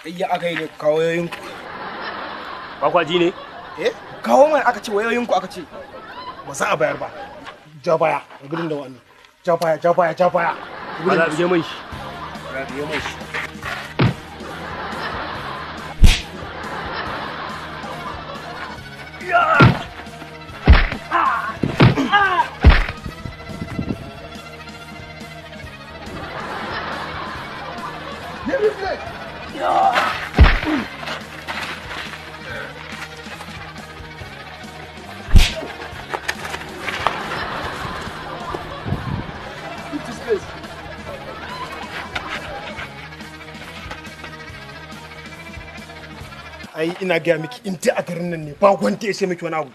Ya aka yi ne kawo wayoyinku. Ba kwa ji ne? Eh, kawo mana aka ce wayoyinku aka ce. Ba za a bayar ba. Ja baya, a gudun da wannan. Ja baya, ja baya, ja baya. Ba za a bige mun shi. Ba bige mun shi. Ai ina gaya miki in dai a garin nan ne ba wanda ya sai miki wani abu.